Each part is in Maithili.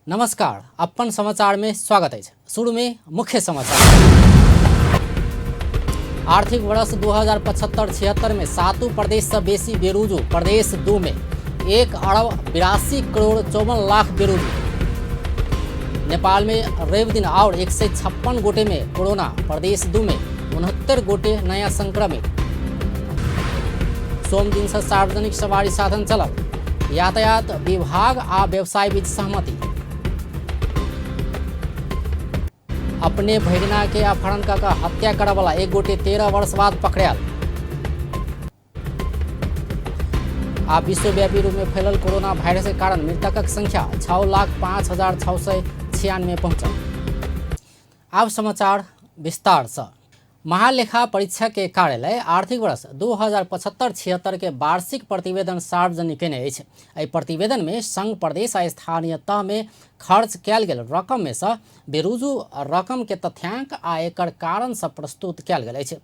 नमस्कार, अपन समाचार में स्वागत अछि। शुरू में मुख्य समाचार। आर्थिक वर्ष 2075-76 में सातों प्रदेश से बेसी बेरुजू, प्रदेश 2 में 1 अरब 82 करोड़ 54 लाख बेरुजू। नेपाल में रवि दिन और 156 गोटे में कोरोना, प्रदेश 2 में 69 गोटे नया संक्रमित। सोम दिन से सार्वजनिक सवारी साधन चलत, यातायात विभाग आ व्यवसाय बीच सहमति। अपने भगिना के अपहरण कऽ कऽ हत्या करऽ वाला एक गोटे 13 वर्ष बाद पकड़ायल। आ विश्वव्यापी रूप में फैलल कोरोना वायरस के कारण मृतकक संख्या 6,05,696 पहुंचल। आब समाचार विस्तार से। महालेखा परीक्षक के कार्यालय आर्थिक वर्ष 2075-76 के वार्षिक प्रतिवेदन सार्वजनिक केने अछि। एहि प्रतिवेदन में संघ प्रदेश आ स्थानीय तह में खर्च कयल गेल रकम में से बेरुजू रकम के तथ्यांक आ एकर कारण सब प्रस्तुत कयल गेल अछि।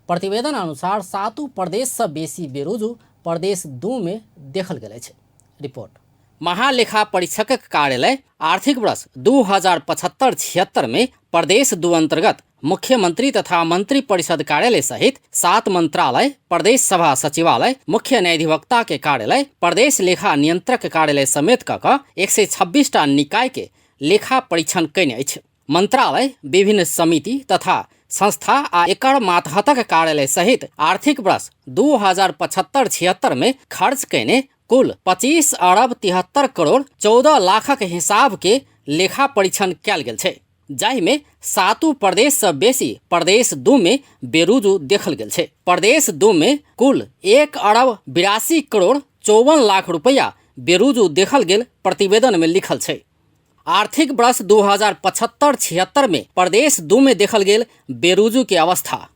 प्रतिवेदन अनुसार सातू प्रदेश से बेसी बेरुजू प्रदेश 2 में देखल गेल अछि। रिपोर्ट। महालेखा परीक्षकक कार्यालय आर्थिक वर्ष 2075-76 में प्रदेश 2 अंतर्गत मुख्यमंत्री तथा मंत्री परिषद कार्यालय सहित 7 मंत्रालय, प्रदेश सभा सचिवालय, मुख्य न्यायाधिवक्ता के कार्यालय, प्रदेश लेखा नियंत्रक कार्यालय समेत क क 126 टा निकाय के लेखा परीक्षण कयने अछि। मंत्रालय, विभिन्न समिति तथा संस्था आ एकर मातहतक कार्यालय सहित आर्थिक वर्ष 2075-76 में खर्च कयने कुल 25 अरब 73 करोड़ 14 लाखक हिसाब के लेखा परीक्षण कयल गेल छै, जाहि में सातू प्रदेश से बेसी प्रदेश 2 में बेरुजू देखल गेल छै। प्रदेश 2 में कुल 1 अरब 82 करोड़ 54 लाख रुपया बेरुजू देखल गेल प्रतिवेदन में लिखल छै। आर्थिक वर्ष 2075-76 में प्रदेश 2 में देखल गेल बेरुजू के अवस्था।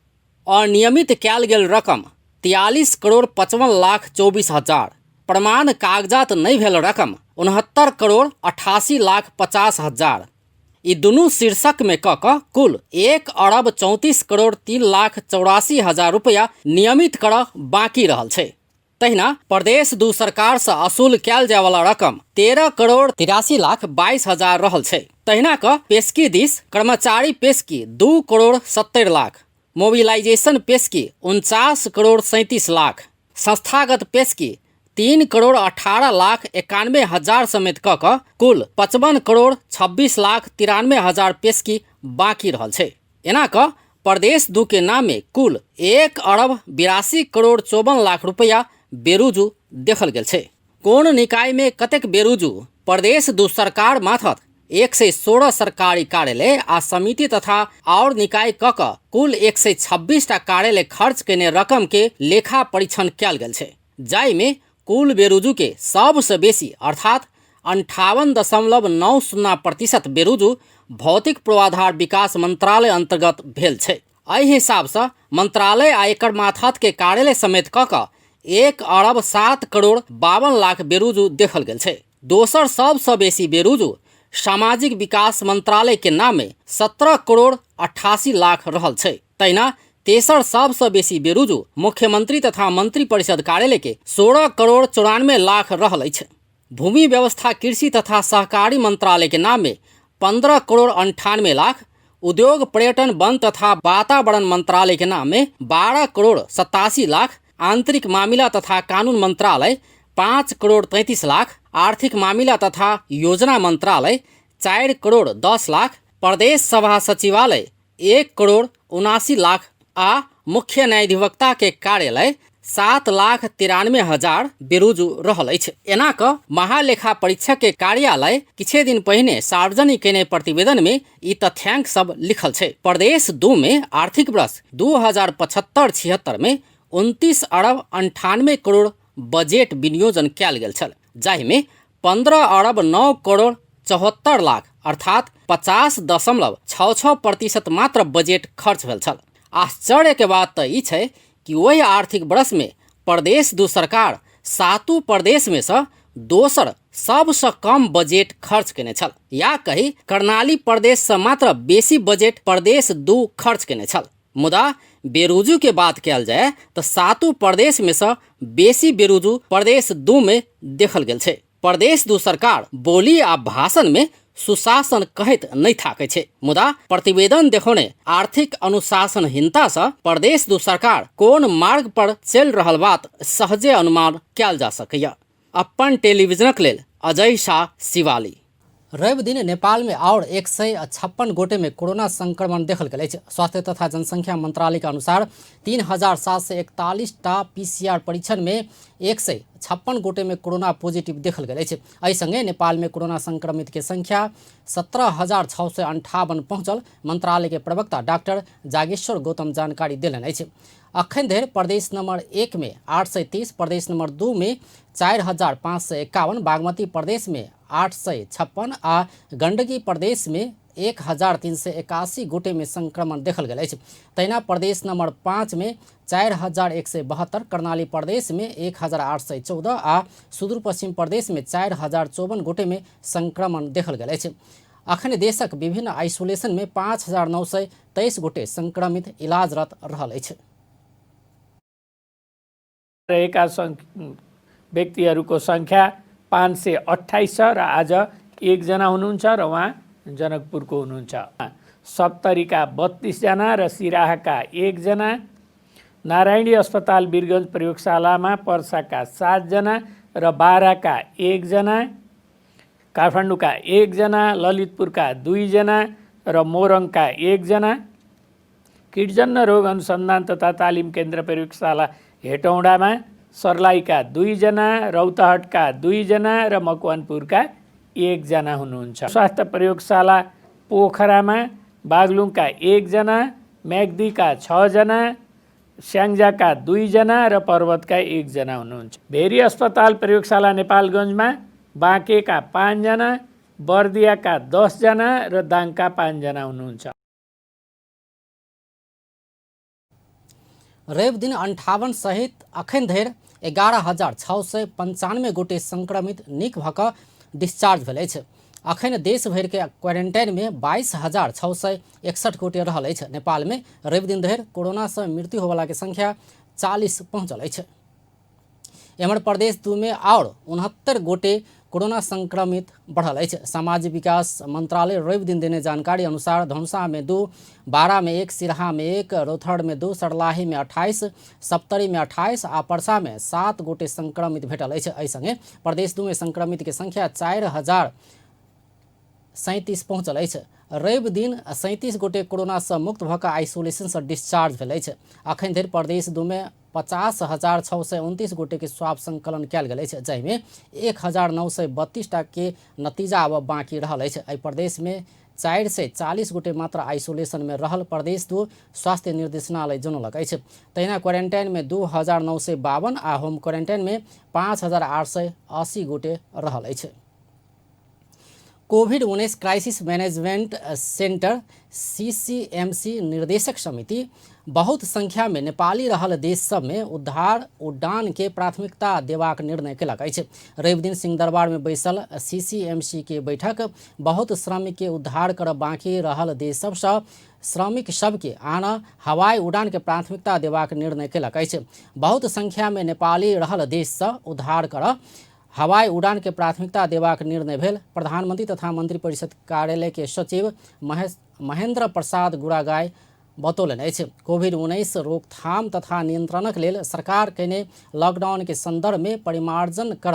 अनियमित कयल गेल रकम 43 करोड़ 55 लाख 24 हजार, प्रमाण कागजात नहि भेल रकम 69 करोड़ 88 लाख 50 हजार। ई दुनू शीर्षक में क क कुल 1 अरब 34 करोड़ 3 लाख 84 हजार रुपया नियमित करऽ बाकी रहल छै। तहिना प्रदेश 2 सरकार से असूल कयल जाय वाला रकम 13 करोड़ 83 लाख 22 हजार रहल छै। तहिना क पेशकी दिस कर्मचारी पेशकी 2 करोड़ 70 लाख, मोबिलाइजेशन पेशकी 49 करोड़ 37 लाख, संस्थागत पेशकी 3 करोड़ 18 लाख 91 हजार समेत क क कुल 55 करोड़ 26 लाख 93 हजार पेशकी बाकी रहल छै। एना क प्रदेश 2 के नाम में कुल 1 अरब 82 करोड़ 54 लाख रुपया बेरुजू देखल गेल छै। कोन निकाय में कतेक बेरुजू? प्रदेश 2 सरकार माथत 116 सरकारी कार्यालय आ समिति तथा और निकाय क क कुल 126 टा कार्यालय खर्च केने रकम के लेखा परीक्षण कयल गेल छै, जाहि में कुल बेरुजू के सबसे बेसी अर्थात 58.90% बेरुजू भौतिक पूर्वाधार विकास मंत्रालय अंतर्गत भेल छै। एहि हिसाब से मंत्रालय आ एकर मातहत के कार्यालय समेत क क 1 अरब 7 करोड़ 52 लाख बेरुजू देखल गेल छै। दोसर सबसे बेसी बेरुजू सामाजिक विकास मंत्रालय के नाम में 17 करोड़ 88 लाख रहल छै। तहिना तेसर सबसे बेसी बेरुजू मुख्यमंत्री तथा मंत्री परिषद कार्यालय के 16 करोड़ 94 लाख रहल अछि। भूमि व्यवस्था कृषि तथा सहकारी मंत्रालय के नाम में 15 करोड़ 98 लाख, उद्योग पर्यटन वन तथा वातावरण मंत्रालय के नाम में 12 करोड़ 87 लाख, आंतरिक मामिला तथा कानून मंत्रालय 5 करोड़ 33 लाख, आर्थिक मामिला तथा योजना मंत्रालय 4 करोड़ 10 लाख, प्रदेश सभा सचिवालय 1 करोड़ 79 लाख आ मुख्य न्यायाधिवक्ता के कार्यालय 7 लाख 93 हजार बेरुजू रहल अछि। एना क महालेखा परीक्षक के कार्यालय किछे दिन पहिने सार्वजनिक केने प्रतिवेदन में ई तथ्यांक सब लिखल छै। प्रदेश 2 में आर्थिक वर्ष 2075-76 में 29 अरब 98 करोड़ बजेट विनियोजन कयल गेल छल, जाहि में 15 अरब 9 करोड़ 74 लाख अर्थात 50.66% मात्र बजेट खर्च भेल छल। आश्चर्य के बात तऽ ई छै कि ओहि आर्थिक वर्ष में प्रदेश 2 सरकार सातू प्रदेश में से दोसर सबसँ कम बजेट खर्च केने छल, या कही कर्णाली प्रदेश से मात्र बेसी बजेट प्रदेश 2 खर्च केने छल। मुदा बेरुजू के बात कयल जाय तऽ सातू प्रदेश में से बेसी बेरुजू प्रदेश 2 में देखल गेल छै। प्रदेश 2 सरकार बोली आ भाषण में सुशासन कहैत नहि थाकै छै, मुदा प्रतिवेदन देखौने आर्थिक अनुशासनहीनता सँ प्रदेश दू सरकार कोन मार्ग पर चलि रहल बात सहजे अनुमान कयल जा सकैए। अपन टेलीविजनक लेल अजय शाह, शिवाली। रवि दिन नेपाल में और 156 गोटे में कोरोना संक्रमण देखल गेल अछि। स्वास्थ्य तथा जनसंख्या मंत्रालय के अनुसार 3741 टा पीसीआर परीक्षण में 156 गोटे में कोरोना पॉजिटिव देखल गेल अछि। एहि संगे नेपाल में कोरोना संक्रमित के संख्या 17,658 पहुंचल मंत्रालय के प्रवक्ता डॉक्टर जागेश्वर गौतम जानकारी देलनि अछि। अखन धरि प्रदेश नंबर 1 में 830, प्रदेश नंबर 2 में 4551, बागमती प्रदेश में 856 आ गंडकी प्रदेश में 1381 गोटे में संक्रमण देखल गेल अछि। तहिना प्रदेश नंबर 5 में 4172, कर्णाली प्रदेश में 1814 आ सुदूर पश्चिम प्रदेश में 4054 गोटे में संक्रमण देखल गेल अछि। अखन देशक विभिन्न आइसोलेशन में 5923 गोटे संक्रमित इलाजरत रहल अछि। रहेका व्यक्तिहरूको संख्या 528 छ र आज एकजना हुनुहुन्छ र उहाँ जनकपुरको हुनुहुन्छ। सप्तरीका 32 जना र सिराहाका एकजना, नारायणी अस्पताल वीरगञ्ज प्रयोगशालामा पर्साका 7 जना र बाराका एकजना, काठमाडौँका एकजना, ललितपुरका 2 जना र मोरङका एकजना, कीटजन्य रोग अनुसन्धान तथा तालिम केन्द्र प्रयोगशाला हेटौँडामा सर्लाहीका 2 जना, रौतहटका 2 जना र मकवानपुरका 1 जना हुनुहुन्छ। स्वास्थ्य प्रयोगशाला पोखरामा बागलुङका 1 जना, म्याग्दीका 6 जना, स्याङ्जाका 2 जना र पर्वतका 1 जना हुनुहुन्छ। भेरी अस्पताल प्रयोगशाला नेपालगञ्जमा बाँकेका 5 जना, बर्दियाका 10 जना र दाङका 5 जना हुनुहुन्छ। रवि दिन 58 सहित अखन धरि 11,695 गोटे संक्रमित नीक भऽ कऽ डिस्चार्ज भेल अछि। अखन देश भरि के क्वारेंटाइन में 22,661 गोटे रहल अछि। नेपाल में रवि दिन धरि कोरोना से मृत्यु होबला के संख्या 40 पहुंचल अछि। एम्हर प्रदेश 2 में और 69 गोटे कोरोना संक्रमित बढ़ल अछि। सामाजिक विकास मंत्रालय रवि दिन देने जानकारी अनुसार धनुषा में 2, बारा में 1, सिरहा में 1, रौथहट में 2, सर्लाही में 28, सप्तरी में 28 आ परसा में 7 गोटे संक्रमित भेटल अछि। एहि संगे प्रदेश 2 में संक्रमित के संख्या 4037 पहुंचल अछि। रवि दिन 37 गोटे कोरोना से मुक्त भऽ कऽ आइसोलेशन से डिस्चार्ज भेल अछि। अखन धरि प्रदेश 2 में 50,629 गोटे के स्वाब संकलन कयल गेल अछि, जाहिमे 1,932 टा के नतीजा आब बाकी रहल अछि। एहि प्रदेश में 440 गोटे मात्र आइसोलेशन में रहल प्रदेश 2 स्वास्थ्य निर्देशनालय जनौलक अछि। तहिना क्वारेंटाइन में 2,952 आ होम क्वारेंटाइन में 5,880 गोटे रहल अछि। COVID-19 crisis management centre CCMC निर्देशक समिति बहुत संख्या में नेपाली रहल देश सब में उद्धार उड्डान के प्राथमिकता देबाक निर्णय केलक अछि। रवि दिन सिंहदरबार में बैसल सीसीएमसी के बैठक बहुत श्रमिक के उद्धार कर बाकी रहल देश सब सँ श्रमिक सबके आन हवाई उड़ान के प्राथमिकता देबाक निर्णय केलक अछि। बहुत संख्या में नेपाली रहल देश सँ उद्धार कर हवाई उड़ान के प्राथमिकता देबाक निर्णय भेल। प्रधानमंत्री तथा मंत्रिपरिषद कार्यालय के सचिव महेंद्र प्रसाद गुरागाय बतौलनि अछि। कोभिड-19 रोकथाम तथा नियंत्रणक लेल सरकार कयने लॉकडाउन के संदर्भ में परिमार्जन कर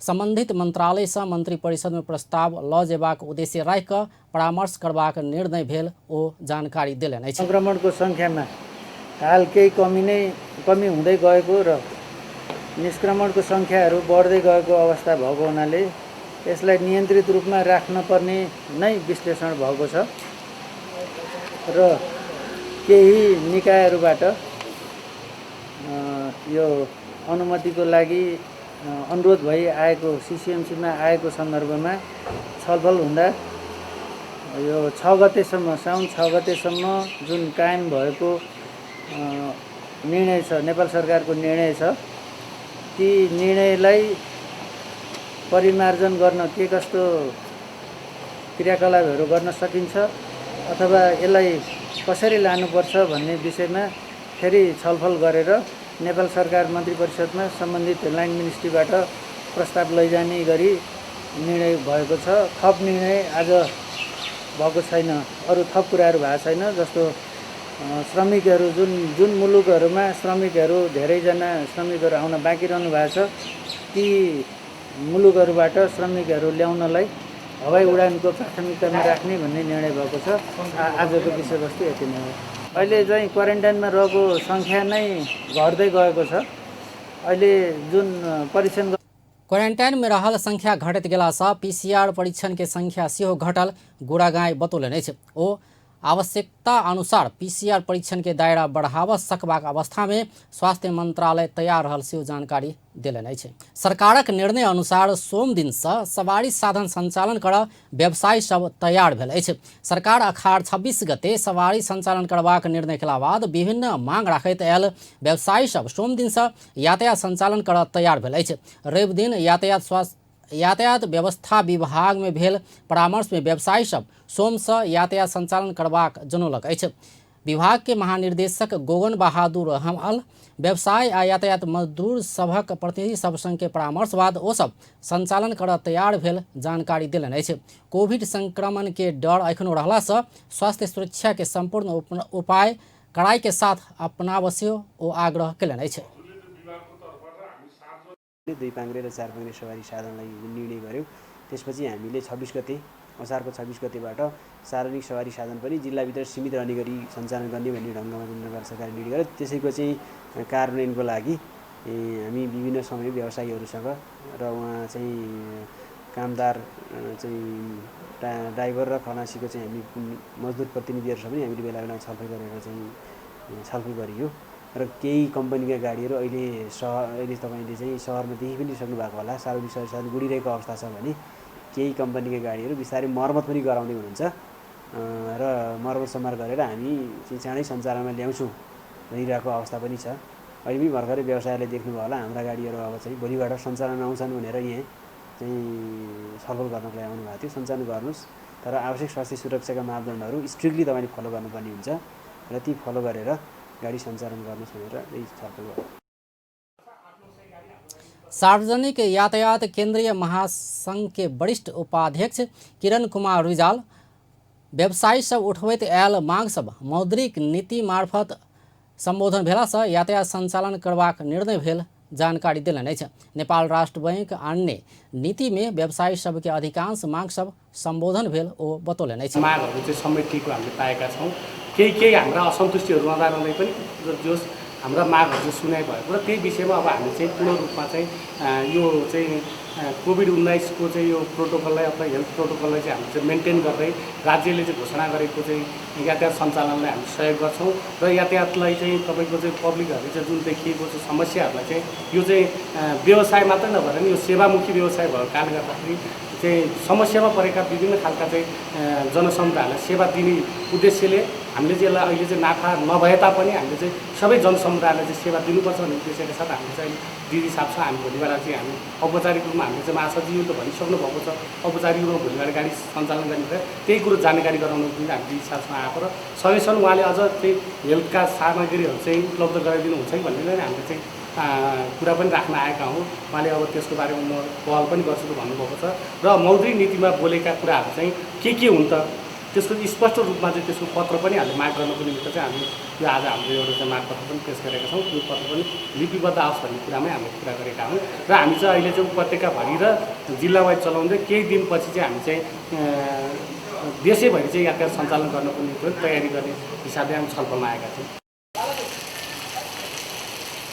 संबंधित मंत्रालय सँ मंत्रिपरिषद में प्रस्ताव लऽ जेबाक उद्देश्य राखि कऽ परामर्श करबाक निर्णय भेल ओ जानकारी देलनि अछि। संक्रमणको संख्यामा हाल केही कमी हुँदै गएको र निष्क्रमणको संख्याहरू बढ्दै गएको अवस्था भएको हुनाले यसलाई नियन्त्रित रूपमा राख्नुपर्ने नै विश्लेषण भएको छ र केही निकायहरूबाट यो अनुमतिको लागि अनुरोध भई आएको सीसीएमसीमा आएको सन्दर्भमा छलफल हुँदा यो 6 गतेसम्म, साउन 6 गतेसम्म जुन कायम भएको निर्णय छ, नेपाल सरकारको निर्णय छ, ती निर्णयलाई परिमार्जन गर्न के कस्तो क्रियाकलापहरू गर्न सकिन्छ अथवा यसलाई कसरी लानुपर्छ भन्ने विषयमा फेरि छलफल गरेर नेपाल सरकार मन्त्री परिषदमा सम्बन्धित लाइन मिनिस्ट्रीबाट प्रस्ताव लैजाने गरी निर्णय भएको छ। थप निर्णय आज भएको छैन, अरू थप कुराहरू भएको छैन। जस्तो श्रमिकहरू जुन जुन मुलुकहरूमा श्रमिकहरू धेरैजना श्रमिकहरू आउन बाँकी रहनु भएको छ, ती मुलुकहरूबाट श्रमिकहरू ल्याउनलाई हवाई उडानको प्राथमिकतामा राख्ने भन्ने निर्णय भएको छ। आजको विषयवस्तु यति नै हो। अहिले चाहिँ क्वारेन्टाइनमा रहेको सङ्ख्या नै घट्दै गएको छ। अहिले जुन परीक्षण क्वारेन्टाइन में रहल संख्या घटैत गेलासँ पीसीआर परीक्षण के संख्या सेहो घटल गुरागाई बतौलनि अछि। ओ आवश्यकता अनुसार पीसीआर परीक्षण के दायरा बढ़ाबऽ सकबाक अवस्था में स्वास्थ्य मंत्रालय तैयार रहल सेहो जानकारी देलनि अछि। सरकारक निर्णय अनुसार सोम दिनसँ सवारी साधन संचालन करऽ व्यवसायी सब तैयार भेल अछि। सरकार अखार 26 गते सवारी संचालन करबाक निर्णय केला बाद विभिन्न मांग राखैत आयल व्यवसायी सब सोम दिनसँ यातायात संचालन करऽ तैयार भेल अछि। रवि दिन यातायात व्यवस्था विभाग में भेल परामर्श में व्यवसायी सब सोमसँ यातायात संचालन करबाक जनौलक अछि। विभाग के महानिर्देशक गोगन बहादुर हमाल व्यवसाय आ यातायात मजदूर सभक प्रतिनिधि सब संग के परामर्श बाद ओ सब संचालन करऽ तैयार भेल जानकारी देलनि अछि। कोविड संक्रमण के डर एखनो रहलासँ स्वास्थ्य सुरक्षा के संपूर्ण उपाय कड़ाई के साथ अपनाबऽ सेहो ओ आग्रह केलनि अछि। 2 पाङ्ग्रे र 4 पाङ्ग्रे सवारी साधनलाई निर्णय गऱ्यौँ। त्यसपछि हामीले 26 गते असारको 26 गतेबाट सार्वजनिक सवारी साधन पनि जिल्लाभित्र सीमित रहने गरी सञ्चालन गर्ने भन्ने ढङ्गमा चाहिँ नेपाल सरकारले निर्णय गर्यो। त्यसैको चाहिँ कार्यान्वयनको लागि हामी विभिन्न समय व्यवसायीहरूसँग र उहाँ चाहिँ कामदार चाहिँ ड्राइभर र खलासीको चाहिँ हामी मजदुर प्रतिनिधिहरूसँग पनि हामीले बेला बेलामा छलफल गरेर चाहिँ छलफल गरियो र केही कम्पनीका गाडीहरू अहिले अहिले तपाईँले चाहिँ सहरमा देखि पनि सक्नु भएको होला, सार्वजनिक सवारी साधन गुडिरहेको अवस्था छ भने केही कम्पनीका गाडीहरू बिस्तारै मर्मत पनि गराउँदै हुनुहुन्छ र मर्मत सम्मार गरेर हामी चाहिँ चाँडै सञ्चालनमा ल्याउँछौँ भनिरहेको अवस्था पनि छ। अहिले पनि भर्खरै व्यवसायले देख्नुभयो होला हाम्रा गाडीहरू अब चाहिँ भोलिबाट सञ्चालन आउँछन् भनेर यहाँ चाहिँ छलफल गर्नको लागि आउनुभएको थियो। सञ्चालन गर्नुहोस्, तर आवश्यक स्वास्थ्य सुरक्षाका मापदण्डहरू स्ट्रिक्टली तपाईँले फलो गर्नुपर्ने हुन्छ र ती फलो गरेर गाडी सञ्चालन गर्नुहोस् भनेर यही छलफल भयो। सार्वजनिक यातायात केंद्रीय महासंघ के वरिष्ठ उपाध्यक्ष किरण कुमार रिजाल व्यवसायी सब उठबैत आयल मांग सब मौद्रिक नीति मार्फत संबोधन भेलासँ यातायात संचालन करबाक निर्णय भेल जानकारी देलनि अछि। नेपाल राष्ट्र बैंक अन्य नीति में व्यवसायी सबके अधिकांश मांग सब संबोधन भेल ओ बतौलनि अछि। मागहरू चाहिँ समेटिएको हामीले पाएका छौँ। केही केही हाम्रा असन्तुष्टिहरू रहँदा रहँदै पनि जोस हाम्रा मागहरू चाहिँ सुनाइ भएको र त्यही विषयमा अब हामी चाहिँ पूर्ण रूपमा चाहिँ यो चाहिँ कोभिड-19 चाहिँ यो प्रोटोकललाई अथवा हेल्थ प्रोटोकललाई चाहिँ हामी चाहिँ मेन्टेन गर्दै राज्यले चाहिँ घोषणा गरेको चाहिँ यातायात सञ्चालनलाई हामी सहयोग गर्छौँ र यातायातलाई चाहिँ तपाईँको चाहिँ पब्लिकहरूले चाहिँ जुन देखिएको चाहिँ समस्याहरूलाई चाहिँ यो चाहिँ व्यवसाय मात्रै नभएर नि यो सेवामुखी व्यवसाय भएको कारणले गर्दाखेरि चाहिँ समस्यामा परेका विभिन्न खालका चाहिँ जनसमुदायहरूलाई सेवा दिने उद्देश्यले हामीले चाहिँ यसलाई अहिले चाहिँ नाफा नभए तापनि हामीले चाहिँ सबै जनसमुदायलाई चाहिँ सेवा दिनुपर्छ भन्ने उद्देश्यका साथ हामीले चाहिँ अहिले दिदी साहबसँग हामी भोलिबाट चाहिँ हामी औपचारिक रूपमा हामीले चाहिँ महासचिव त भनिसक्नु भएको छ, औपचारिक रूपमा भोलिबाट गाडी सञ्चालन गर्ने भए त्यही कुरो जानकारी गराउनु पनि हामी दिदी साहबसँग आएको र सकेसम्म उहाँले अझ चाहिँ हेल्थका सामग्रीहरू चाहिँ उपलब्ध गराइदिनुहुन्छ कि भन्ने नै हामीले चाहिँ कुरा पनि राख्न आएका हौँ। उहाँले अब त्यसको बारेमा म पहल पनि गर्छु भन्नुभएको छ र मौद्रिक नीतिमा बोलेका कुराहरू चाहिँ के के हुन् त त्यसको स्पष्ट रूपमा चाहिँ त्यसको पत्र पनि हामीले माग गर्नको निमित्त चाहिँ हामी यो आज हाम्रो एउटा चाहिँ मागपत्र पनि पेस गरेका छौँ। त्यो पत्र पनि लिपिबद्ध आओस् भन्ने कुरामै हामीले कुरा गरेका हौँ र हामी चाहिँ अहिले चाहिँ उपत्यकाभरि र जिल्लावाइज चलाउँदै केही दिनपछि चाहिँ हामी चाहिँ देशैभरि चाहिँ यातायात सञ्चालन गर्नको निम्ति पनि तयारी गर्ने हिसाबले हामी छलफलमा आएका छौँ।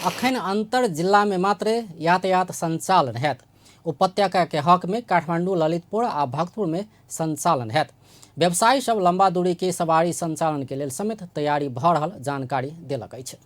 अखन अंतर जिला में मात्र यातायात संचालन हैत। उपत्यका के हक में काठमांडू, ललितपुर आ भक्तपुर में संचालन हैत। व्यवसायी सब लंबा दूरी के सवारी संचालन के लेल समेत तैयारी भ रहल जानकारी देलक अछि।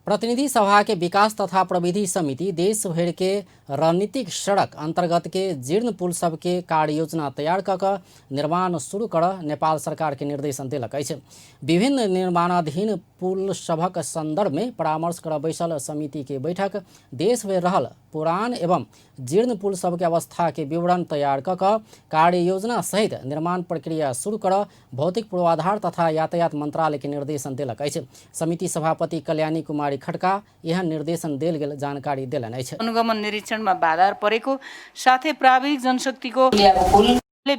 प्रतिनिधि सभा के विकास तथा प्रविधि समिति देश भरि के रणनीतिक सड़क अंतर्गत के जीर्ण पुल सबके कार्य योजना तैयार क क निर्माण शुरू कर नेपाल सरकार के निर्देशन देलक अछि। विभिन्न निर्माणाधीन पुल सभक संदर्भ में परामर्श कर बैसल समिति के बैठक देश भरि रहल पुरान एवं जीर्ण पुल सबके अवस्था के विवरण तैयार क क कार्य योजना सहित निर्माण प्रक्रिया शुरू कर भौतिक पूर्वाधार तथा यातायात मंत्रालय के निर्देशन देलक अछि। समिति सभापति कल्याणी कुमारी खड्का एहन निर्देशन देल गेल जानकारी देलनि अछि। अनुगमन निरीक्षणमा बाधा परेको साथै प्राविधिक जनशक्तिको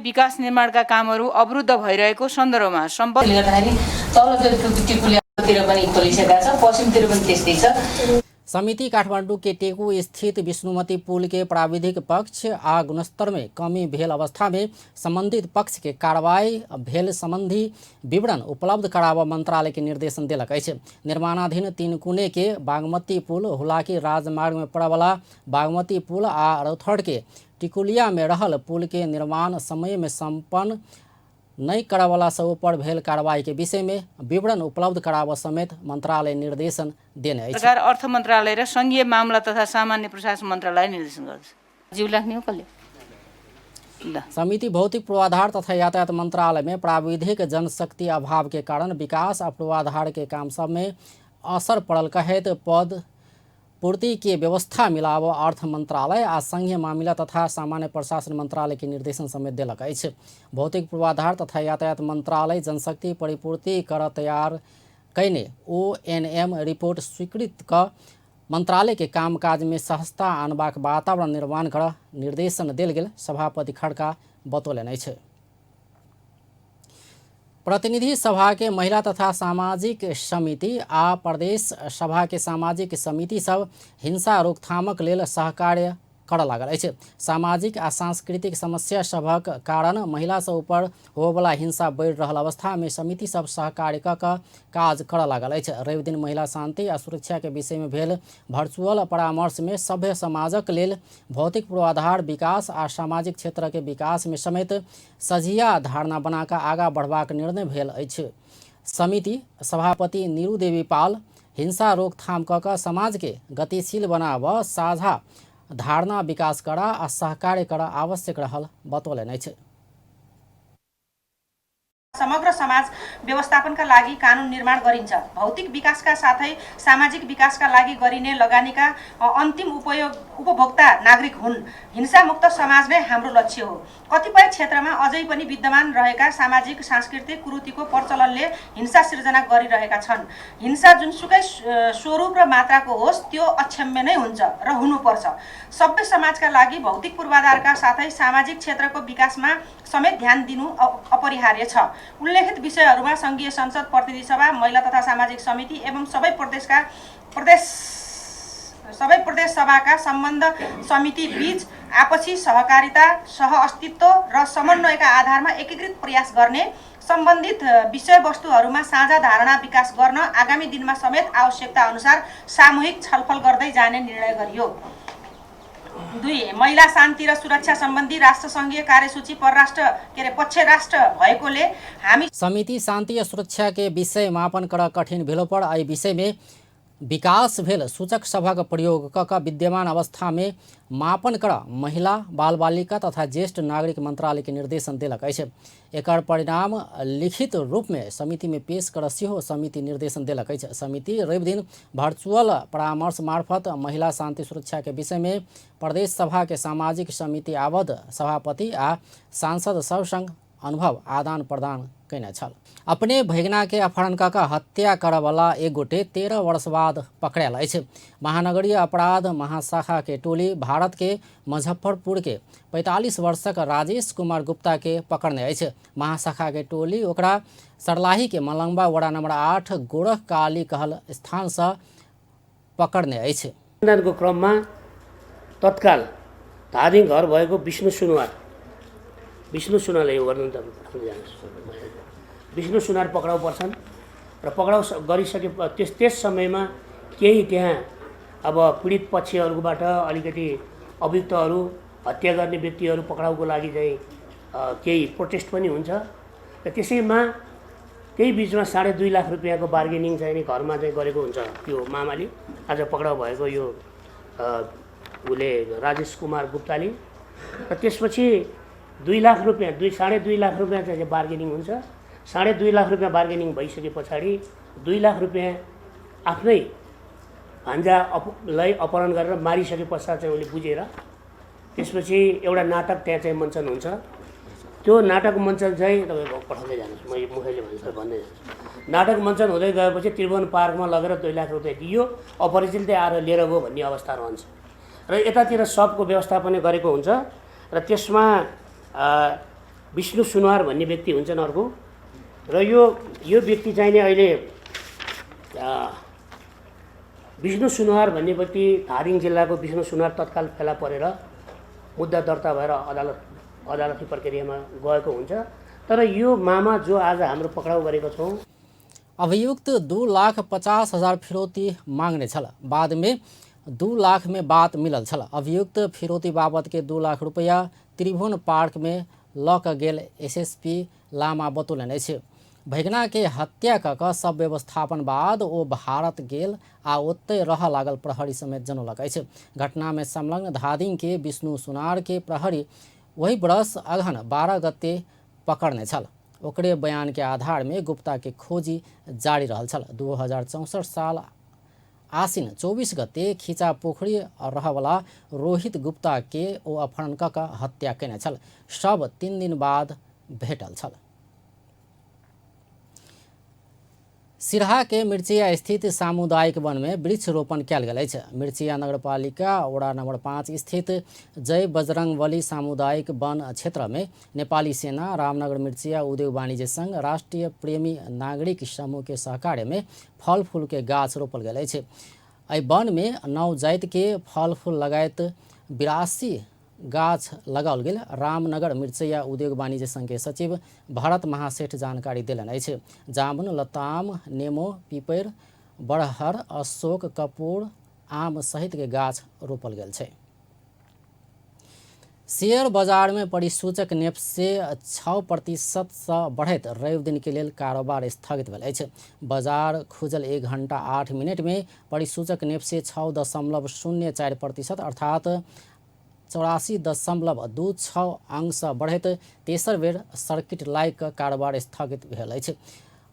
विकास निर्माणका कामहरू अवरुद्ध भइरहेको सन्दर्भमा गर्दाखेरि तल टिकुलियातिर पनि खोलिसकेका छ, पश्चिमतिर पनि त्यस्तै छ। समिति काठमाडौँ के टेकू स्थित विष्णुमती पुल के प्राविधिक पक्ष आ गुणस्तर में कमी भेल अवस्था में संबंधित पक्ष के कार्रवाई भेल संबंधी विवरण उपलब्ध कराबऽ मंत्रालय के निर्देशन देलक अछि। निर्माणाधीन तीनकुने के बागमती पुल, हुलाकी राजमार्ग में पड़यवला बागमती पुल आ रौथहट के टिकुलिया में रहल पुल के निर्माण समय में संपन्न नहि करयवला सब ऊपर भेल कार्रवाई के विषय में विवरण उपलब्ध कराबऽ समेत मंत्रालय निर्देशन देने अछि। सरकार अर्थ मन्त्रालय र सङ्घीय मामला तथा सामान्य प्रशासन मन्त्रालय निर्देशन गर्दछ। जिउ लाग्ने हो कसले? ल समिति भौतिक पूर्वाधार तथा यातायात मंत्रालय में प्राविधिक जनशक्ति अभाव के कारण विकास आ पूर्वाधार के काम सब में असर पड़ल कहैत पद पूर्ति के व्यवस्था मिलाबऽ अर्थ मंत्रालय आ संघीय मामिला तथा सामान्य प्रशासन मंत्रालय के निर्देशन समेत देलक अछि। भौतिक पूर्वाधार तथा यातायात मंत्रालय जनशक्ति परिपूर्ति कर तैयार कयने ONM report स्वीकृत क मंत्रालय के कामकाज में सहजता आनबाक वातावरण निर्माण कर निर्देशन देल गेल सभापति खड्का बतौलनि अछि। प्रतिनिधि सभा के महिला तथा सामाजिक समिति आ प्रदेश सभा के सामाजिक समिति सब हिंसा रोकथामक लेल सहकार्य करऽ लागल अछि। सामाजिक आ सांस्कृतिक समस्या सभक कारण महिला सब ऊपर होबयवला हिंसा बढ़ि रहल अवस्था में समिति सब सहकार्य कऽ कऽ काज करऽ लागल अछि। रविदिन महिला शांति आ सुरक्षा के विषय में भेल वर्चुअल परामर्श में सभ्य समाजक लेल भौतिक पूर्वाधार विकास आ सामाजिक क्षेत्र के विकास में समेत सझिया धारणा बना कऽ आगाँ बढ़बाक निर्णय भेल अछि। समिति सभापति नीरू देवी पाल हिंसा रोकथाम कऽ कऽ समाज के गतिशील बनाबऽ साझा धारणा विकास करा आ सहकार्य करऽ आवश्यक रहल बतौलनि अछि। समग्र समाज व्यवस्थापनका लागि कानुन निर्माण गरिन्छ। भौतिक विकासका साथै सामाजिक विकासका लागि गरिने लगानीका अन्तिम उपभोक्ता नागरिक हुन्। हिंसामुक्त समाज नै हाम्रो लक्ष्य हो। कतिपय क्षेत्रमा अझै पनि विद्यमान रहेका सामाजिक सांस्कृतिक कुरीतिको प्रचलनले हिंसा सिर्जना गरिरहेका छन्। हिंसा जुनसुकै स्वरूप र मात्राको होस्, त्यो अक्षम्य नै हुन्छ र हुनुपर्छ। सभ्य समाजका लागि भौतिक पूर्वाधारका साथै सामाजिक क्षेत्रको विकासमा समेत ध्यान दिनु अपरिहार्य छ। उल्लेखित विषयहरूमा सङ्घीय संसद, प्रतिनिधि सभा, महिला तथा सामाजिक समिति एवं सबै प्रदेश सभाका सम्बन्ध समिति बीच आपसी सहकारिता, सहअस्तित्व र समन्वयका आधारमा एकीकृत प्रयास गर्ने, सम्बन्धित विषयवस्तुहरूमा साझा धारणा विकास गर्न आगामी दिनमा समेत आवश्यकता अनुसार सामूहिक छलफल गर्दै जाने निर्णय गरियो। 2. महिला शान्ति र सुरक्षा सम्बन्धी राष्ट्रसङ्घीय कार्यसूची परराष्ट्र के अरे पक्ष राष्ट्र भएकोले हामी समिति शान्ति आ सुरक्षा के विषय मापन कर कठिन भेलो पर एहि विषय में विकास भेल सूचक सभक प्रयोग क कऽ विद्यमान अवस्था में मापन कर महिला, बालबालिका तथा ज्येष्ठ नागरिक मंत्रालय के निर्देशन देलक अछि। एकर परिणाम लिखित रूप में समिति में पेश कर सेहो समिति निर्देशन देलक अछि। समिति रविदिन वर्चुअल परामर्श मार्फत महिला शान्ति सुरक्षा के विषय में प्रदेश सभा के सामाजिक समिति आबद्ध सभापति आ सांसद सब संग अनुभव आदान प्रदान कयने छल। अपने भैगना के अपहरण कऽ कऽ हत्या करऽवला एक गोटे 13 वर्ष बाद पकड़ायल अछि। महानगरीय अपराध महाशाखा के टोली भारत के मुजफ्फरपुर के 45 वर्षक राजेश कुमार गुप्ता के पकड़ने अछि। महाशाखा के टोली ओकरा सरलाही के मलंगवा वडा नंबर 8 गोरख काली कहल स्थान से पकड़ने अछि। अनुसन्धानको क्रममा तत्काल धादिङ घर भएको विष्णु सुनारलाई यो गर्नु त विष्णु सुनार पक्राउ पर्छन् र पक्राउ गरिसके त्यस समयमा केही त्यहाँ अब पीडित पक्षहरूबाट अलिकति अभियुक्तहरू, हत्या गर्ने व्यक्तिहरू पक्राउको लागि चाहिँ केही प्रोटेस्ट पनि हुन्छ र त्यसैमा त्यही बिचमा 2.5 लाख रुपियाँको बार्गेनिङ चाहिँ नि घरमा चाहिँ गरेको हुन्छ त्यो मामाले, आज पक्राउ भएको यो उसले राजेश कुमार गुप्ताले। र त्यसपछि 2 लाख रुपियाँ, दुई, 2.5 लाख रुपियाँ चाहिँ बार्गेनिङ हुन्छ। 2.5 लाख रुपियाँ बार्गेनिङ भइसके पछाडि 2 लाख रुपियाँ आफ्नै भान्जा लाई अपहरण गरेर मारिसके पश्चात चाहिँ उसले बुझेर त्यसपछि एउटा नाटक त्यहाँ चाहिँ मञ्चन हुन्छ। त्यो नाटक मञ्चन चाहिँ तपाईँको पठाउँदै जानुहोस्, म मुखैले भन्छु भन्दै जान्छु। नाटक मञ्चन हुँदै गएपछि त्रिभुवन पार्कमा लगेर 2 लाख रुपियाँ दियो, अपरिचितले आएर लिएर गयो भन्ने अवस्था रहन्छ। र यतातिर सबको व्यवस्थापन गरेको हुन्छ र त्यसमा विष्णु सुनुवार भन्ने व्यक्ति हुन्छन् अर्को, र यो यो व्यक्ति चाहिँ नि अहिले विष्णु सुनुवार भन्ने व्यक्ति धादिङ जिल्लाको विष्णु सुनुवार तत्काल फेला परेर मुद्दा दर्ता भएर अदालती प्रक्रियामा गएको हुन्छ। तर यो मामा जो आज हाम्रो पक्राउ गरेको छौँ, अभियुक्त 2,50,000 फिरौती मांगने छल। बाद में 2 लाख में बात मिलल छल। अभियुक्त फिरौती बाबत के 2 लाख रुपया त्रिभुवन पार्क में लऽ कऽ गेल एसएसपी लामा बतौलनि अछि। भैगना के हत्या कऽ कऽ सब व्यवस्थापन बाद ओ भारत गेल आ ओतहि रहऽ लागल प्रहरी समेत जनौलक अछि। घटना में संलग्न धादिङ के विष्णु सुनार के प्रहरी वही वर्ष अगहन 12 गते पकड़ने छल। ओकरे बयान के आधार में गुप्ता के खोजी जारी रहल छल। 2064 साल आसिन 24 गते खिचा पोखरी रहवला रोहित गुप्ता के ओ अपहरण कऽ कऽ हत्या केने छल। शव 3 दिन बाद भेटल छल। सिरहा के मिर्चिया स्थित सामुदायिक वन में वृक्षरोपण कयल गेल अछि। मिर्चिया नगरपालिका वडा नंबर 5 स्थित जय बजरंगबली सामुदायिक वन क्षेत्र में नेपाली सेना, रामनगर मिर्चिया उद्योग वाणिज्य संघ, राष्ट्रीय प्रेमी नागरिक समूह के सहकार्य में फल फूल के गाछ रोपल गेल अछि। एहि वन में 9 जाति के फल फूल लगायत 82 गाछ लगाओल गेल रामनगर मिर्चैया उद्योग वाणिज्य संघ के सचिव भरत महासेठ जानकारी देलनि अछि। जामुन, लताम, नेमो, पीपैर, बड़हर, अशोक, कपूर, आम सहित के गाछ रोपल गेल छै। शेयर बाजार में परिसूचक नेप्से 6% से बढ़ैत रवि दिन के लेल कारोबार स्थगित भेल अछि। बाजार खुजल 1 घंटा 8 मिनट में परिसूचक नेप्से 6.04% अर्थात 84.26 अंक से बढ़ैत तेसर बेर सर्किट लाइक कारोबार स्थगित भेल अछि।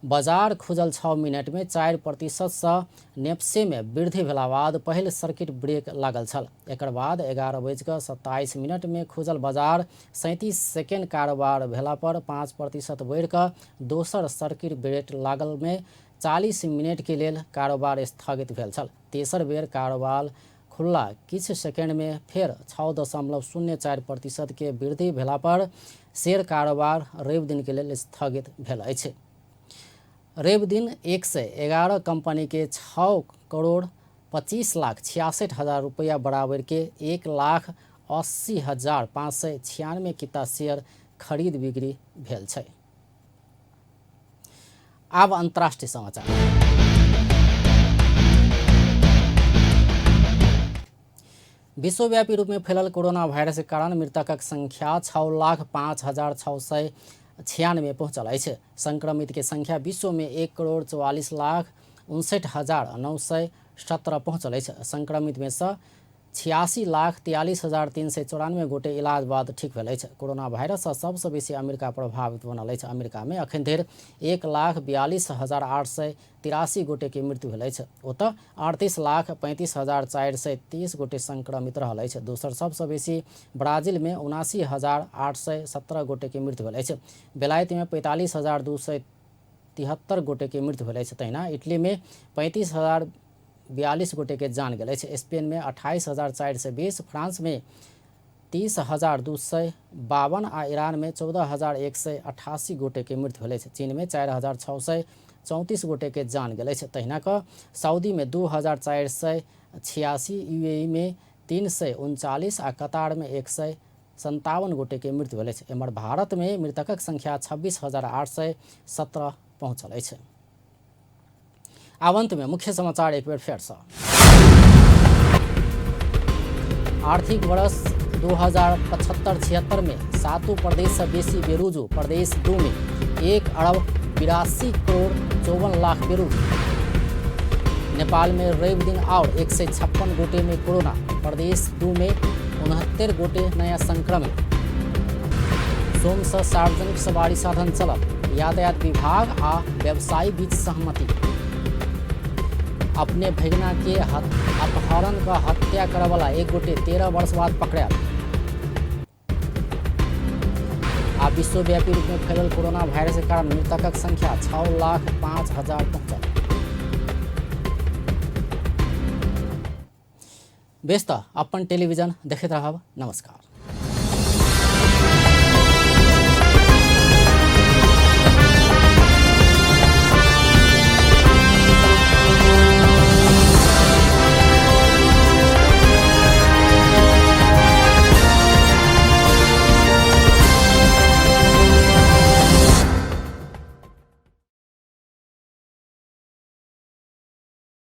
बाजार खुजल 6 मिनट में 4% से नेप्से में वृद्धि भेला बाद पहिल सर्किट ब्रेक लागल छल। एकर बाद 11:27 में खुजल बाजार 37 सेकेंड कारोबार भेला पर 5% बढ़ि कऽ दोसर सर्किट ब्रेक लागल में 40 मिनट के लेल कारोबार स्थगित भेल छल। तेसर बेर कारोबार खुल्ला किछु सेकेंड में फेर 6.04% के वृद्धि भेला पर शेयर कारोबार रवि दिन के लेल स्थगित भेल अछि। रवि दिन 111 कंपनी के 6,25,66,000 रुपया बराबर के 1,80,596 किता शेयर खरीद बिक्री भेल छै। आब अंतर्राष्ट्रीय समाचार। विश्वव्यापी रूप में फैलल कोरोना वायरस के कारण मृतकक संख्या 6,05,696 पहुँचल अछि। संक्रमित के संख्या विश्व में 1,44,59,917 पहुँचल अछि। संक्रमित में से 86,43,394 गोटे इलाज बाद ठीक भेल अछि। कोरोना वायरस से सबसँ बेसी अमेरिका प्रभावित बनल अछि। अमेरिका में अखन धरि 1,42,883 गोटे के मृत्यु भेल अछि। ओतऽ 38,35,430 गोटे संक्रमित रहल अछि। दोसर सबसँ बेसी ब्राजील में 79,817 गोटे के मृत्यु भेल अछि। बेलायत में 45,273 गोटे के मृत्यु भेल अछि। तहिना इटली में 35,042 गोटे के जान गेल अछि। स्पेन में 28,420, फ्रांस में 30,252 आ ईरान में 14,188 गोटे के मृत्यु भेल अछि। चीन में 4,634 गोटे के जान गेल अछि। तहिना कऽ सऊदी में 2,486, यूएई में 339 आ कतार में 157 गोटे के मृत्यु भेल अछि। एम्हर भारत में मृतकक संख्या 26,817 पहुँचल अछि। आब अंत में मुख्य समाचार एक बेर फेर से। आर्थिक वर्ष 2075-76 में 7 प्रदेश से बेसी बेरुजू, प्रदेश 2 में 1,82,54,00,000 बेरुजू। नेपाल में रवि दिन और 156 गोटे में कोरोना, प्रदेश 2 में 69 गोटे नया संक्रमित। सोम से सार्वजनिक सवारी साधन चलत, यातायात विभाग आ व्यवसायी बीच सहमति। अपने भैगना के अपहरण का हत्या करवाला एक गोटे 13 वर्ष बाद पकड़ायल। आ विश्वव्यापी रूप में फैलल कोरोना वायरस के कारण मृतकक संख्या 6,05,000 पहुंचल। बेस त अपन टेलीविजन देखैत रहब। नमस्कार।